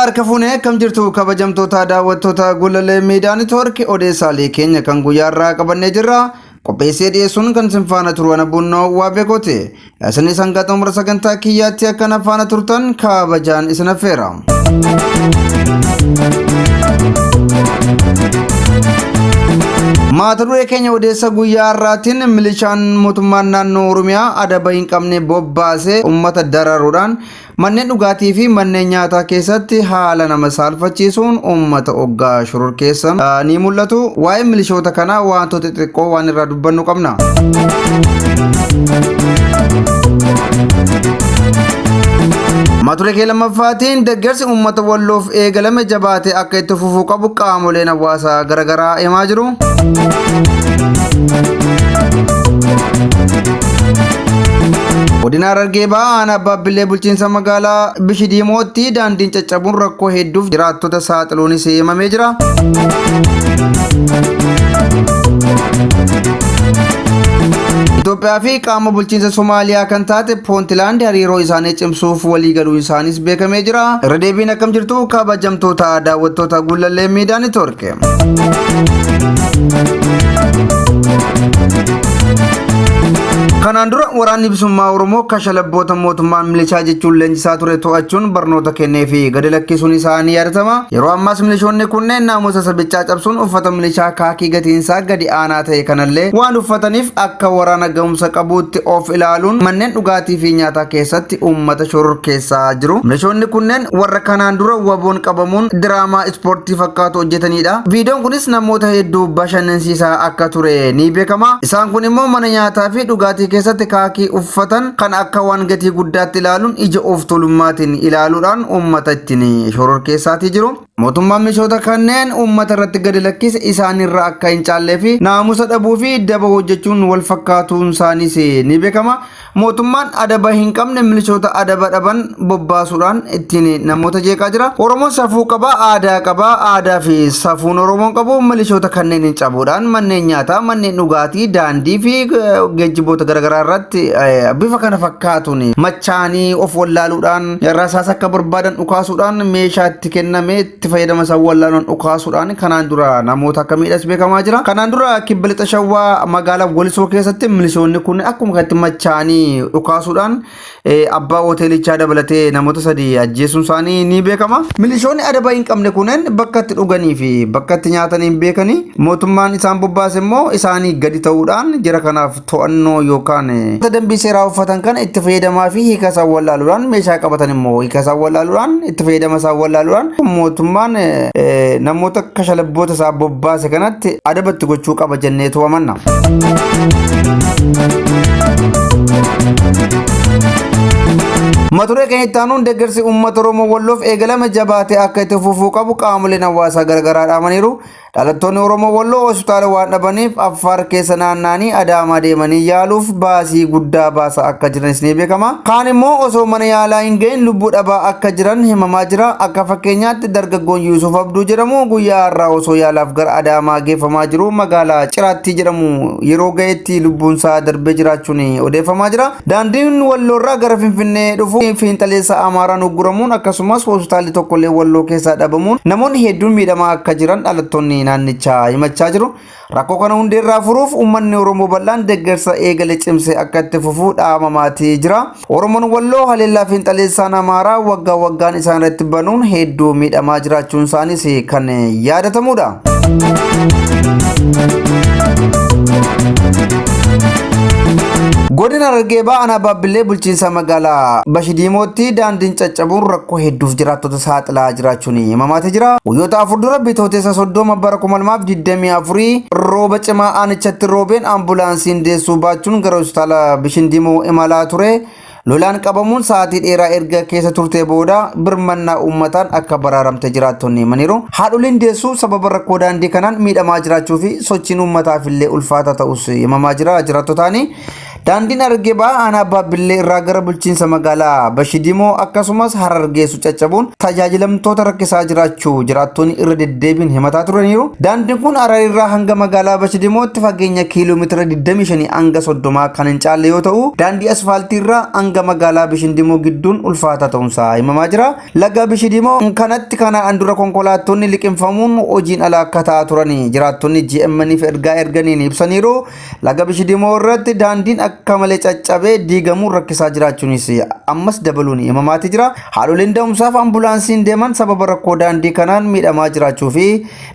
Harka fuunee akkam jirtu kabajamtoota daawwattoota Gulalee Miidiyaa Neetwoork odeessaalee keenya kan guyyaa irraa qabannee jirra. Qopheessee dhiyeessuun kan isin faana turu ana Bunnoo Waabeekooti. Isinis hanga xumura sagantaa kiyyaatti akka na faana turtan kabajaan isin affeera. Mata duree keenya odeessa guyyaa har'aatiin milishaan mootummaan naannoo Oromiyaa adaba hin qabne bobbaasee uummata dararuudhaan manneen dhugaatii fi manneen nyaataa keessatti haala nama saalfachiisuun uummata oggaa shororkeessan ni mul'atu. Waa'ee milishoota kanaa wantoota xixiqqoo waan irraa dubbannu qabna. Mata duree kee lammaffaatiin deeggarsi uummata Walloof eegalame jabaatee akka itti fufuu qabu qaamoleen hawaasaa garaagaraa himaa jiru. Godina Harargee Bahaa aanaa Baabbilee bulchiinsa magaalaa Bishidiimootti daandiin caccabuun rakkoo hedduuf jiraattota saaxiluunis himamee jira. Itoophiyaa fi qaama bulchiinsa Somaaliyaa kan taate Poontilaand hariiroo isaanii cimsuuf waliigaluu isaanis beekamee jira. Irra deebiin akkam jirtu kabajamtoota daawwattoota Gullallee Miidiyaa Neetwoork. Kanaan dura waraanni bilisummaa Oromoo kashalabboota mootummaan milishaa jechuun leenjisaa ture to'achuun barnoota kennee fi gadi lakkisuun isaa ni yaadatama. Yeroo ammaas milishoonni kunneen naamusa sabichaa cabsuun uffata milishaa kaakii gatiinsaa gadi aanaa ta'e kanallee waan uffataniif akka waraana ga'umsa qabuutti of ilaaluun manneen dhugaatii fi nyaataa keessatti uummata shororkeessaa jiru. Milishoonni kunneen warra kanaan dura waboon qabamuun diraamaa ispoortii fakkaatu hojjetanidha. Viidiyoon kunis namoota hedduu bashannansiisaa akka ture ni beekama. Isaan kun immoo mana nyaataa fi dhugaatii keessatti kaakii uffatan kan akka waan gatii guddaatti ilaaluun ija of tolummaatiin ilaaluudhaan uummata ittiin shororkeessaatii jiru. Mootummaan milishoota kanneen uummata irratti gadi lakkise isaanirra akka hin caallee fi naamusa dhabuu fi daba hojjechuun wal fakkaatuun isaaniis ni beekama. Mootummaan adaba hin qabne milishoota adaba dhaban bobbaasuudhaan ittiin namoota jeeqaa jira. Oromoon safuu qaba, aadaa qaba, aadaa fi safuun Oromoon qabu milishoota kanneen hin cabuudhaan manneen nyaataa, manneen dhugaatii, daandii fi geejjiboota garaagaraa irratti bifa kana fakkaatuun machaanii of wallaaluudhaan rasaasa akka barbaadan dhukaasuudhaan meeshaa itti kenname itti fayyadama isaan wallaaluun dhukaasuudhaan kanaan dura namoota akka miidhas beekamaa jira. Kanaan dura kibba lixa Shawaa magaalaa Walisoo keessatti milishoonni kun akkuma kanatti machaanii dhukaasuudhaan abbaa hoteelichaa dabalatee namoota sadii ajjeesuun isaanii ni beekama. Milishoonni adaba hin qabne kunneen bakka itti dhuganii fi bakka itti nyaatan hin beekanii mootummaan isaan bobbaase immoo isaanii gadi ta'uudhaan jara kanaaf to'annoo yookaan dambii seeraa uffatan kana itti fayyadamaa fi hiika isaan wallaaluudhaan meeshaa qabatan immoo hiika isaan wallaaluudhaan itti fayyadama isaan wallaaluudhaan mootummaan namoota kashalabboota isaa bobbaase kanatti adabatti gochuu qaba jenneetu amanna. Mata duree keenya itti aanuun deeggarsi uummata Oromoo Walloof eegalame jabaatee akka itti fufuu qabu qaamoleen hawaasaa garaagaraa dhaamaniiru. Dhalattoonni Oromoo Walloo hospitaala waan dhabaniif Affaar keessa naanna'anii Adaamaa deemanii yaaluuf baasii guddaa baasaa akka jiranis ni beekama. Kaan immoo osoo mana yaalaa hin gahin lubbuu dhabaa akka jiran himamaa jira. Akka fakkeenyaatti dargaggoon Yuusuf Abduu jedhamu guyyaa har'aa osoo yaalaaf gara Adaamaa geeffamaa jiru magaalaa Ciraattii jedhamu yeroo gahetti lubbuunsaa darbee jiraachuun odeeffamaa jira. Daandiin Walloorraa gara Finfinnee dhufu fiinxaleessa Amaaraan ugguramuun akkasumas hospitaalli tokkollee Walloo keessaa dhabamuun namoonni hedduun miidhamaa akka jiran dhalattoonni naannichaa himachaa jiru. Rakkoo kana hundeerraa furuuf uummanni Oromoo bal'aan deeggarsa eegale cimsee akka itti fufu dhaamamaatii jira. Oromoon Walloo haleellaa fiinxaleessaan Amaaraa waggaa waggaan isaan irratti banuun hedduu miidhamaa jiraachuun isaaniis kan yaadatamudha. Godina Harargee Bahaa aanaa Baabbillee bulchiinsa magaalaa Bashidiimootti daandiin caccabuun rakkoo hedduuf jiraattota saaxilaa jiraachuun himamaatee jira. Guyyoota afur dura Bitootessa 30 bara 2024 rooba cimaa aanichatti roobeen ambulaansiin deessuu baachuun gara hospitaala Bishindiimoo imalaa ture. Lolaan qabamuun sa'aatii dheeraa erga keessa turtee booda birmannaa uummataan akka baraaramte jiraattonni himaniiru. Haadholiin deessuu sababa rakkoo daandii kanaan miidhamaa jiraachuu fi sochiin uummataaf illee ulfaataa ta'us himamaa jira jiraattotaani. Daandiin Harargee Bahaa aanaa Baabbillee irraa gara bulchiinsa magaalaa Bashidimoo akkasumas Harar geessu caccabuun tajaajilamtoota rakkisaa jiraachuu jiraattonni irra deddeebiin himataa turaniiru. Daandiin kun Harar irraa hanga magaalaa Bashidimootti fageenya kiiloomeetira 25 hanga 30 kan hin caalle yoo ta'u, daandii asfaaltii irraa hanga magaalaa Bishindimoo gidduun ulfaataa ta'uunsaa himamaa jira. Laga Bishidimoo kanatti kanaan dura konkolaattonni liqimfamuun hojiin ala akka ta'aa turan jiraattonni GMN'f ergaa erganiin ibsaniiru. Laga Bishidimoo irratti daandiin akka malee caccabee diigamuun rakkisaa jiraachuunis ammas dabaluun himamaati jira. Haadholiin da'umsaaf ambulaansiin deeman sababa rakkoo daandii kanaan miidhamaa jiraachuu fi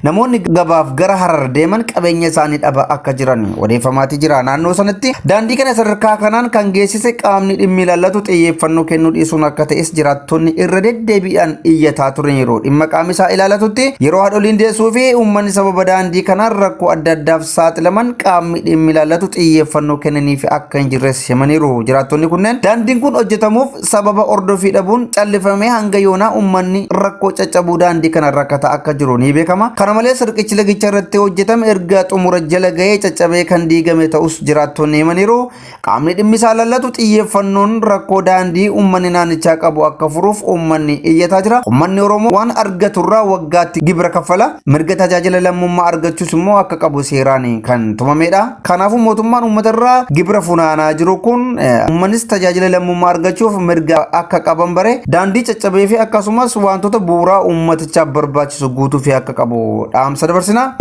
namoonni gabaaf gara Harar deeman qabeenya isaanii dhaba akka jiran odeeffamaati jira. Naannoo sanatti daandii kana sadarkaa kanaan kan geessise qaamni dhimmi ilaallatu xiyyeeffannoo kennuu dhiisuun akka ta'es jiraattonni irra deddeebiidhaan iyyataa turaniiru. Dhimma qaamni isaa ilaallatutti yeroo haadholiin deessuu fi uummanni sababa daandii kanaan rakkoo adda addaaf saaxilaman qaamni dhimmi ilaallatu xiyyeeffannoo kennaniif akka hin jirres himaniiru. Jiraattonni kunneen daandiin kun hojjetamuuf sababa hordofii dhabuun callifamee hanga yoonaa uummanni rakkoo caccabuu daandii kana rakkataa akka jiru ni beekama. Kana malees riqichi lagicha irratti hojjetame erga xumura jala gahee caccabee kan diigame ta'us jiraattonni himaniiru. Qaamni dhimmi isaa lallatu xiyyeeffannoon rakkoo daandii uummanni naannichaa qabu akka furuuf uummanni iyyataa jira. Uummanni Oromoo waan argaturraa waggaatti gibira kaffala. Mirga tajaajila lammummaa argachuus immoo akka qabu seeraan kan tumamedha. Kanaafuu mootummaan uummatarraa gibira funaanaa jiru kun uummannis tajaajila lammummaa argachuuf mirga akka qaban bare daandii caccabee fi akkasumas wantoota bu'uuraa uummatichaaf barbaachisu guutuu fi akka qabu dhaamsa dabarsina.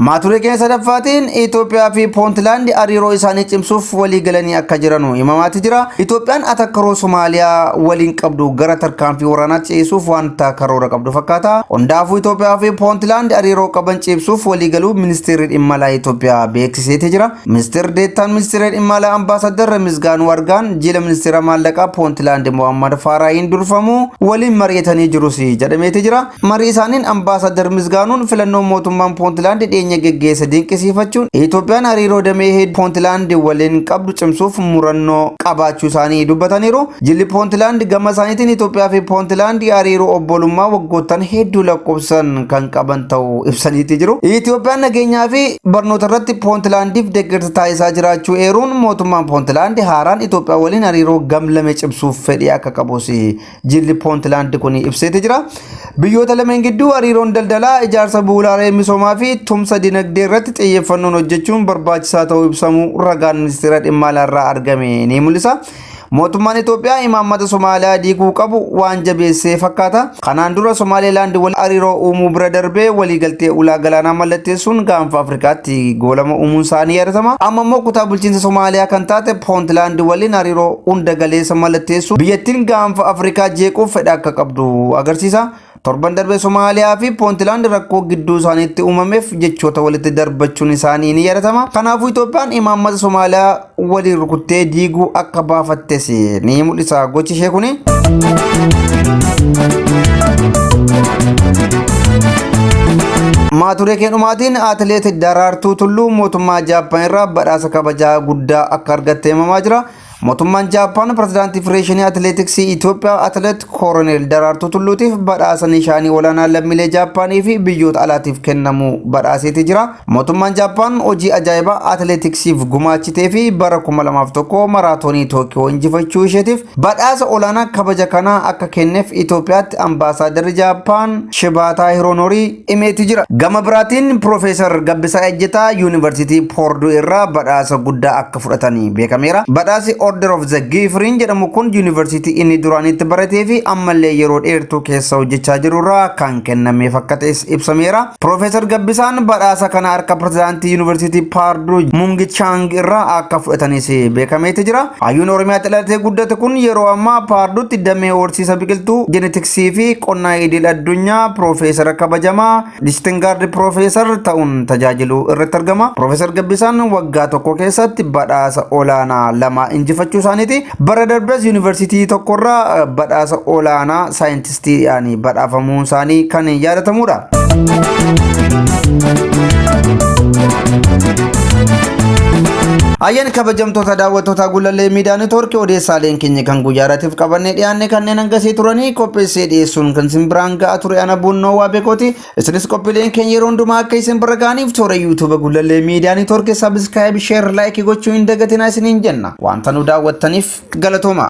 Maaturee keenya sadaffaatiin Itoophiyaa fi Poontilaandi hariiroo isaanii cimsuuf walii galanii akka jiranu himamaati jira. Itoophiyaan atakkaroo Somaaliyaa waliin qabdu gara tarkaanfii waraanaatti ceesisuuf wanta karoora qabdu fakkaata. Hundaafuu Itoophiyaa fi Poontilaandi hariiroo qaban cimsuuf walii galuu ministeerri dhimma alaa Itoophiyaa beeksiseeti jira. Ministeerri deettaan ministeera dhimma alaa Ambaasaddar Misgaanuu Argaan jila ministeera maallaqaa Poontilaandi Mohammad Faaraayiin durfamu waliin mari'atanii jirus jedhameeti jira. Marii isaaniin Ambaasaddar Misgaanuun filannoo mootummaan Poontilaandi dhiyeenya geggeesse dinqisiifachuun Itoophiyaan hariiroo damee hedduu Poontilaandi waliin qabdu cimsuuf murannoo qabaachuu isaanii dubbataniiru. Jilli Poontilaandi gama isaaniitiin Itoophiyaa fi Poontilaandi hariiroo obbolummaa waggoottan hedduu lakkoofsan kan qaban ta'uu ibsaniiti jiru. Itoophiyaan nageenyaa fi barnoota irratti Poontilaandiif deeggarsa taasisaa jiraachuu eeruun mootummaan Poontilaandi haaraan Itoophiyaa waliin hariiroo gamlame cimsuuf fedhii akka qabus jilli Poontilaandi kun ibseeti jira. Biyyoota lameen gidduu hariiroon daldalaa ijaarsa bu'uuraalee misoomaa fi tumsa dinagdee irratti xiyyeeffannoon hojjechuun barbaachisaa ta'uu ibsamuu ragaan ministeera dhimma alaa irraa argame ni mul'isa. Mootummaan Itoophiyaa imaammata Somaaliyaa diiguu qabu waan jabeessee fakkaata. Kanaan dura Somaalilaand waliin hariiroo uumuu bira darbee waliigaltee ulaa galaanaa mallatteessuun gaanfa Afrikaatti goolama uumuun isaanii yaadatama. Amma immoo kutaa bulchiinsa Somaaliyaa kan taate Poontilaand waliin hariiroo hunda galeessa mallatteessuu biyyattiin gaanfa Afrikaa jeequuf fedha akka qabdu agarsiisa. Torban darbe Somaaliyaa fi Poontilaand rakkoo gidduu isaaniitti uumameef jechoota walitti darbachuun isaanii ni yaadatama. Kanaafuu Itoophiyaan imaammata Somaaliyaa waliin rukuttee diiguu akka baafattes ni mul'isa gochi ishee kuni. Maaturee keenyumaatiin atileet Daraartuu Tulluu mootummaa Jaappaan irraa badhaasa kabajaa guddaa akka argatte himamaa jira. Mootummaan Jaappaan pirezidaantii Federeeshinii Atileetiksii Itoophiyaa Atileet Koroneel Daraartuu Tulluutiif badhaasa nishaanii olaanaa lammiilee Jaappaanii fi biyyoota alaatiif kennamu badhaaseeti jira. Mootummaan Jaappaan hojii ajaa'ibaa atileetiksiif gumaachitee fi bara 2001 maraatoonii Tookiyoo injifachuu isheetiif badhaasa olaanaa kabaja kanaa akka kenneef Itoophiyaatti ambaasaadarri Jaappaan Shibaataa Hiroonorii himeeti jira. Gama biraatiin Piroofeesar Gabbisaa Ejjetaa Yuunivarsiitii Poorduu irraa badhaasa guddaa akka fudhatanii beekameera. Badhaasi Order of the Gifirin jedhamu kun yuunivarsiitii inni duraanitti baratee fi ammallee yeroo dheertuu keessa hojjechaa jirurraa kan kennameef akka ta'es ibsameera. Piroofeesar Gabbisaan badhaasa kana harka pirezidaantii yuunivarsiitii Paarduu Mungi Chaang irraa akka fudhatanis beekameeti jira. Hayyuun Oromiyaatti dhalatee guddate kun yeroo ammaa Paarduutti damee horsiisa biqiltuu jenetiksii fi qonnaa idil addunyaa piroofeesara kabajamaa Distingaard piroofeesar ta'uun tajaajiluu irratti argama. Piroofeesar Gabbisaan waggaa tokko keessatti badhaasa olaanaa lama injifachuu isaaniiti. Bara darbes yuunivarsiitii tokkorraa badhaasa olaanaa saayintistiidhaan badhaafamuun isaanii kan yaadatamudha. Ayyaan kabajamtoota daawwattoota Gullallee Miidiyaa Neetwoorkii, odeessaaleen keenya kan guyyaarraatiif qabannee dhiyaanne kanneen hangasii turanii, qopheessee dhiyeessuun kan isin biraan ga'aa ture ana Bunnoo Waabekooti. Isinis qophiileen keenya yeroo hundumaa akka isin bira ga'aniif toora YouTube Gullallee Miidiyaa Neetwoorkii subscribe, share, like gochuu hin dagatinaa isiniin jenna. Wanta nu daawwattaniif galatooma.